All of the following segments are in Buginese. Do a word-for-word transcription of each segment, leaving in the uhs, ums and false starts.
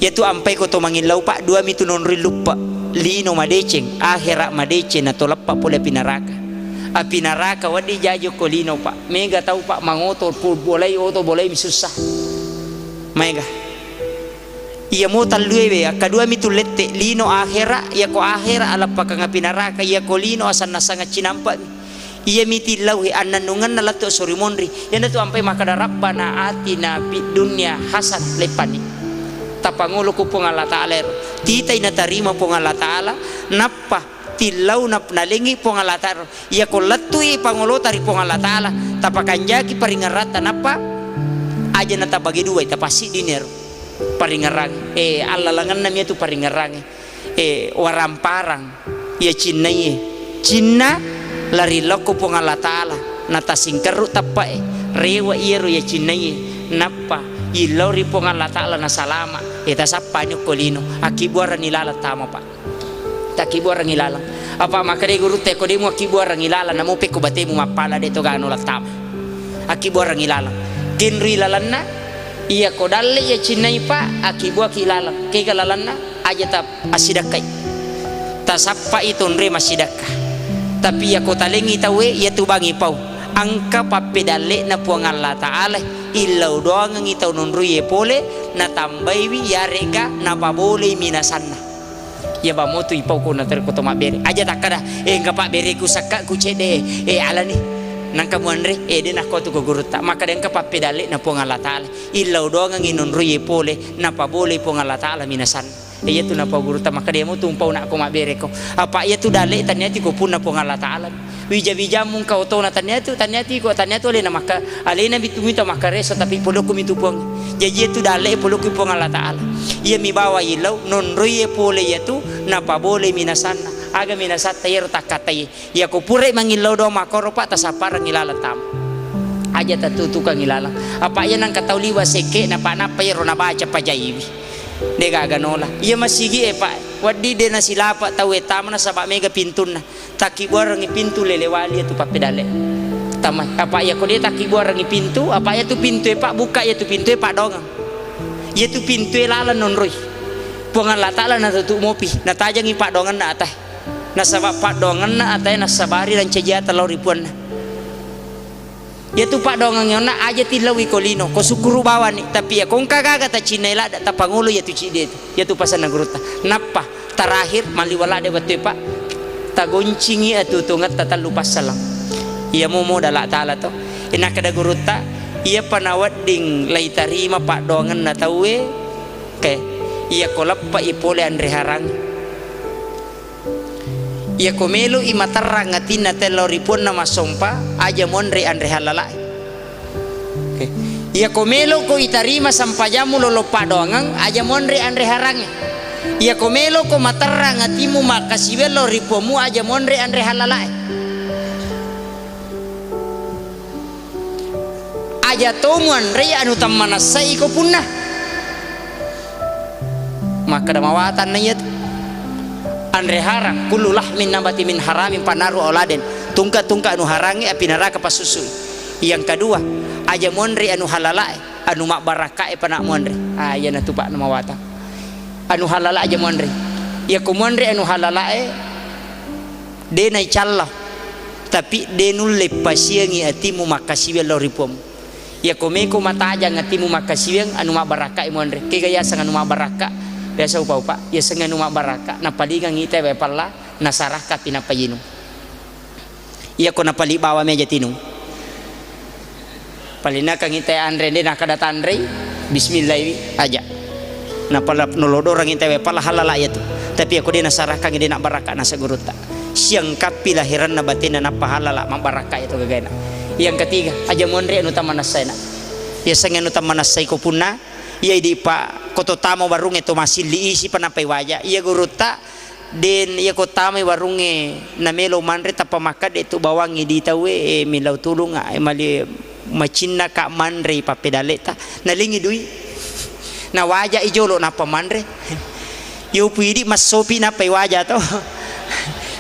Iyatu ampai ko to mangillau, Pak, dua mitu nonroi luppe. Lino madeceng, akhera madeceng, na to leppa pole api naraka. Api naraka wedding jaji okko lino, Pak. Mega tau, Pak, mangoto, pu-, bolai oto, bolai mi sussa. Maega. Iya mo tallue we, akkadua mitu lette, lino akhera, iyako akhera aleppakang api naraka, iyako lino asanna-sanga cinampa mi. Iya miti lauhe annannungenna lettu sori monri. Iyanatu ampai makkada, "Rabbana atina fid dunya hasanah," leppani. Tapangolo ku Puang Allah Ta'ala ero. Titai natarima Puang Allah Ta'ala, nappa tillau nap-, nalengi Puang Allah Ta'ala. Iyako lettui pangolota ri Puang Allah Ta'ala, tapakanjaki paringeratta, nappa aja natabagi duai, tapassiddi nero paringerangi. Eh, allalengenna miatu paringerangi. Eh, waramparang iya cinnaie. Cinna lari lokko Puang Allah Ta'ala, natasingkerru teppe'e. Rewe iyaro iya cinnaie, nappa illau ri Puang Allah Ta'ala nasalama. Eh, tasappani okko lino, akkibuaranni laleng tama, Pak. Takkibuarangi laleng. Apa makkeda gurutta, ko demu akkibuarangi laleng, namo pekko batemu mappala, de to gano lattama. Akkibuarangi laleng. Kenrui lalenna, iyako dalle iya cinnai, Pak, akkibuaki laleng. Kega lalenna, aja ta assidakkai. Tasappai tonre massidakka. Tapi iyako talengi tauwe, iyatu bangi pau. Engka pappedalle'na Puang Allah Ta'ala, illau doangengi tau nonroie pole, natambaiwi yarega napabolei minasanna. Iya bammotu ipau ko naterko to mabbere. Aja takkada, "Eh, engka pabbereku sakka ku cedde, eh, alani." Nangka muanre, eh, de nakko tu ko gurutta. Makkada engka pappedalle na Puang Allah Ta'ala. Illau doangengi nonroie pole, napabolei Puang Allah Ta'ala minasan. Eh, iyatu napau gurutta, makkada iya mutu umpau nakko mabbereko. Apa iyatu dalle taniati ko punna Puang Allah Ta'ala. Wija-wijammu engka otona, taniatu, taniati ko, taniatu alena makka-, alena mitu mita makkareso, tapi polokku mitu Puang. Jaji iyatu dalle polokku Puang Allah Ta'ala. Iya mi bawa illau, nonroie pole iyatu, napabole minasanna. Aga minasatta iyaro takkatai. Iyako purai mangillau doang makkoro, Pak, tasapparangi laleng tama. Aja tatutukangi laleng. Apa iya nangka tau liwa sekke, napa-, nappa iyaro nabaca pajaiwi. De gaga nola. Iya masigi e, Pak. Wedding de nasilapa tau e tama nasaba mega pintunna. Takkibuarangngi pintu lele wali iyatu pappedalle. Tama, apa iya ko de takkibuarangngi pintu, apa iyatu pintu e, Pak, buka iyatu pintu e, Pak, doangeng. Iyatu pintu e laleng nonroi. Puang Allah Ta'ala natutup mopi, natajangngi paddoangenna atae. Nasaba paddoangenna atae nassabari lancaji ata lao ri puanna. Iyatu paddoangeng onna aja tillaui ko lino, ko sukkuru bawani, tapi iya ko engka gaga tacinnai ladde, tapangolo iyatu cidde tu. Iyatu pasanna gurutta. Nappa terakhir, malliwa ladde wettu e, Pak, tagoncingi atutungetta tellu passaleng. Iya momo dala taala to. Inakkeda gurutta, iyapa nawedding laitarima paddoangenna tauwe, ke, iyako leppe'i pole anre harang. Iyako melo'i materrang atinna tellao ri puanna massompa, aja monre anre halalae. Oke. Iyako meloko itarima sampajammu lolo paddoangeng, aja monre anre harangnge. Iyako meloko materrang atimmu makkasiwiang lao ri puammu, aja monre anre halalae. Aja to muanrei anu tammanassai ko punna. Makkeda mawatanna iyatu. Anre harang, kullu lahmin nabati min haramin fanaru auladen. Tungka-tungka anu harangnge api naraka passusui. Yang kedua, aja muanre anu halalae, anu mabbarakkae pana muanre. Ah, iyanatu Pak namawatang. Anu halala aja muanre. Iyako muanre anu halalae, de naicalla, tapi de nulle pasiangi atimmu makkasiwiang lao ri puammu. Iyako meko matajang atimmu makkasiwiang, anu mabbarakka'i muanre. Kega yaseng anu mabbarakka? Biasa upa-upa, yaseng anu mabbarakka, napalingangngi te wae palla, nasarakkapi nappa yinung. Iyako napali bawami aja tinung. Palinnakangngi te anre, de nakkada tanrei, bismillah iwi aja. Napala nolodorangngi te wae palla halala iyatu. Tapi iyako de nasarakkangngi, de nabbarakka nasa gurutta. Siangkappi lahiranna batenna nappa halala mabbarakka iyatu gagaena. Yang ketiga, aja muanre anu tammanassai na. Yaseng anu tammanassai ko punna, iya idi pa ko to tama warungnge to masilli isi pa nappai waja. Iya gurutta, den iyako tamai warungnge namelo manre tappa makkedde tu bawangngi di tauwe, eh, millau tulung, eh, mali macinnaka manrei pappedalleta. Nalingi dui. Nawaja i jolo nappa manre. Yopu idi massopi nappai waja to.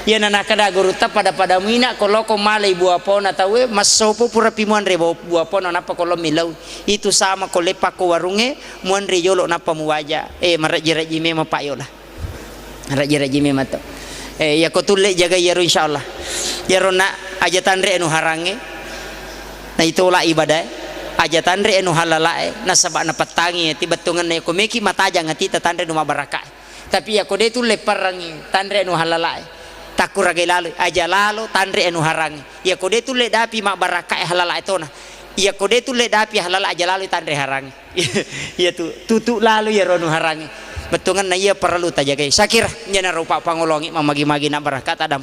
Iyana nakkeda gurutta, pada-pada muina ko loko malai buah pona tauwe, massopo purapi muanre bo-, buah pona nappa ko lo millau. Itu sama ko leppa ko warungnge, muanre jolo nappa muwaja. Eh, marejji-rejji memang Pak Yola. Marejji-rejji memang to. Eh, iya ko tulle jaga iyaro insyaallah. Iyaro na aja tanre anu harangnge. Na itola ibadae. Aja tanre anu halalae, nasaba napettangi ati bettuangenna ko meki matajang ati ta tanre anu mabbarakkae. Tapi iyako de tulle parrangi, tanre anu halalae. Takkuragai lalo, aja lalo tanre anu harangi. Iyako de tulle dapi mabbarakkae halalae tona. Iyako de tulle dapi halala aja lalo tanre harangi. Iya tu, tutu lalo iyaro anu harangi. Bettuangenna iya parellu tajagai. Sakira, njenaro pa pangolongi mamagi-magi na barakka tadam